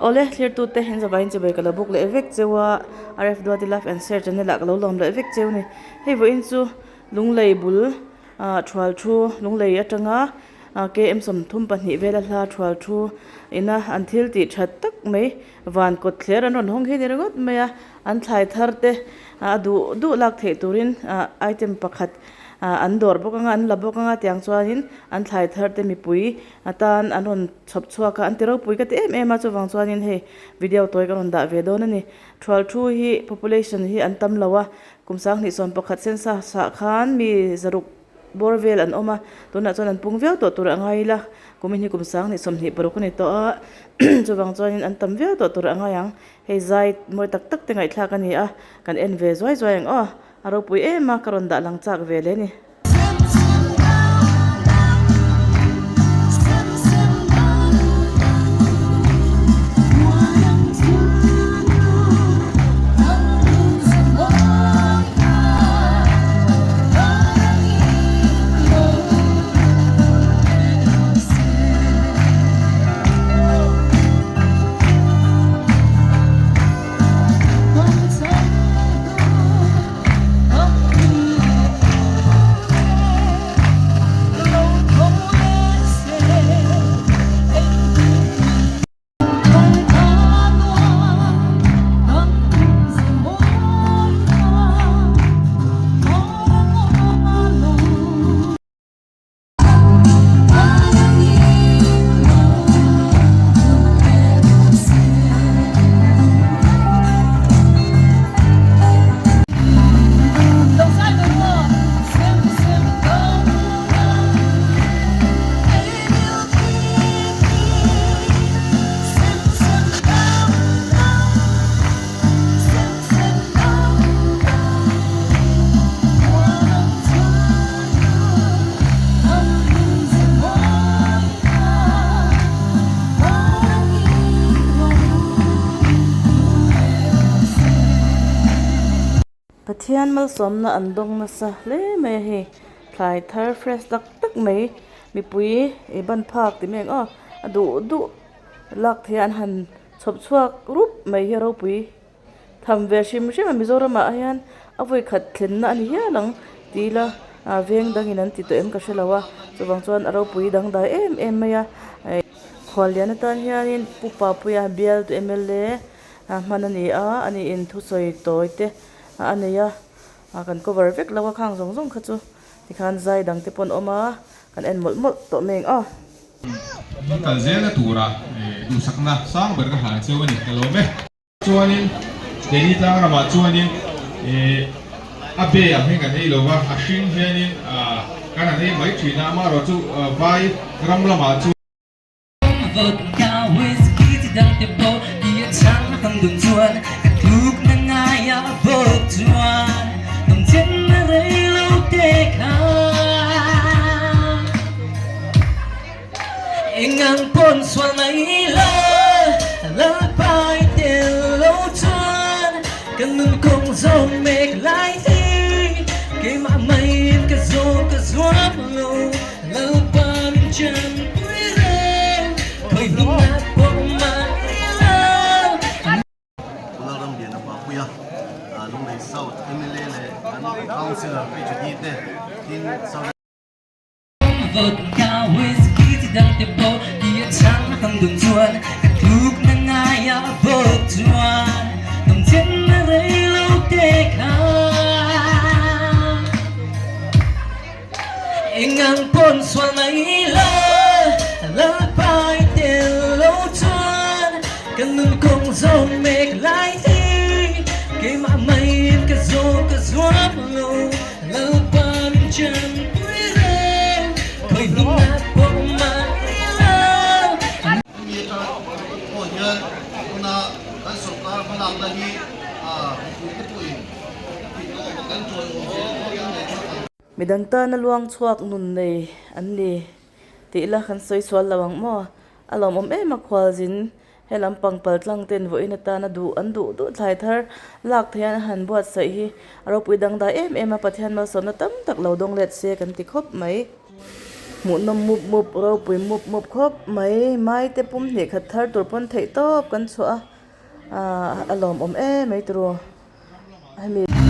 Awle thlirtute in zavaiin chibai ka lo buk leh vek cheu a, RF Duati Love and Share channel ah ka lo lawm leh vek cheu a ni. Hei vawiin chu Lunglei bul ah thual thu Lunglei atanga KM 32 vela hla thual thu ina an thil tih that tak mai van kawt thler an rawn hawng hi a ni ringawt mai a, an thlai thar te a duh duh lak theih turin ah item pakhat ah an dawr bawk anga an la bawk anga tiang chuanin an thlai thar te mipui atan an rawn chhawp chhuak a an ti ropui ka ti em em a chuvang chuanin hei video tawi ka rawn dah ve dawn a ni thual thu hi population hi an tam lo a kum 2011 sensa sah khan mi zaruk bawr vel an awm a tunah chuan an pung viau tawh tur a ngai ila kumin hi kum 2026 a ni tawh a chuvang chuanin an tam viau tawh tur a ngai ang hei zai mawi tak tak te ngaihthlak a ni a kan en ve zuai zuai ang aw a ropui em a ka rawn dah lang chak ve hle a ni. Pathian malsawmna an dawng nasa hle mai a hei thlai thar fresh tak tak mai mipui ih ban phak tih mai ang aw a duh duh lak theih a an han chhawp chhuak rup mai hi a ropui. Tham ve hrim hrim a Mizoram ah hian a vawi khat thlenna a ni hial ang ti ila ah veng dangin an ti tawh em ka hre lo a chuvang chuan a ropui dangdai em em mai a khuallian atan hianin Pu Papuia bial tu mla ah hman a ni a ani in thusawi tawi te a nei a ah kan cover vek lo a khang zawng zawng kha chu tikhan zai dang te pawh an awm a kan en mawlh mawlh tawh mai ang aw. In kal zelna tura duhsakna sang ber ka hlan cheu a ni ka lawm e. Chuanin keini tlang ramah chuanin ih a be ang hi kan ei lo va, a hring hianin ah kan han ei mai thin a, amaherawh chu vai ram lamah chuan. Vodka whiskey chi dang te pawh ti a chang hang dun chuan ka tluk na ngai a bawk chuan dam chen na rei lo te kha Eng ang pawn sual mai la Lalpai tel lo chuan Ka nun kawng zawng mek lai hi Keimah maiin ka zawng ka zuam lo Lalpa min chanpui reng Khawi hmunah pawh mai la. Unau Ramliana Papuia, Lunglei South mla leh kan Councillor PHD te tin South. Vodka whiskey chi dang te pawh ti a chang hang dun chuan ka tluk na ngai a bawk chuan dam chen na rei lo te kha eng ang pawn sual mai la Lalpai tel lo chuan ka nun kawng zawng mek lai hi keimah maiin ka zawng ka zuam lo. Lalpa min chanpui reng, khawi hmunah pawh mai la. Hemi atang pawh hian tuna kan sorkar hmalakna hi mipuite pawhin theihtawpa kan chawiawm zel dawn leh chu kan. Midang tana luang chhuak nun nei an ni tih la kan sawi sual lo ang maw? A lawmawm em a khualzin He lampang pal tlang ten vawiin atana duh an duh duh thlai thar lak theih an han buatsaih hi a ropui dangdai em em a, Pathian malsawmna tam tak lo dawng let se kan ti khawp mai. Hmuhnawm mup mup ropui mup mup khawp mai mai te pum hnih khat thar tur pawn theih tawp kan chhuah a aah a lawmawm em mai turu hemi.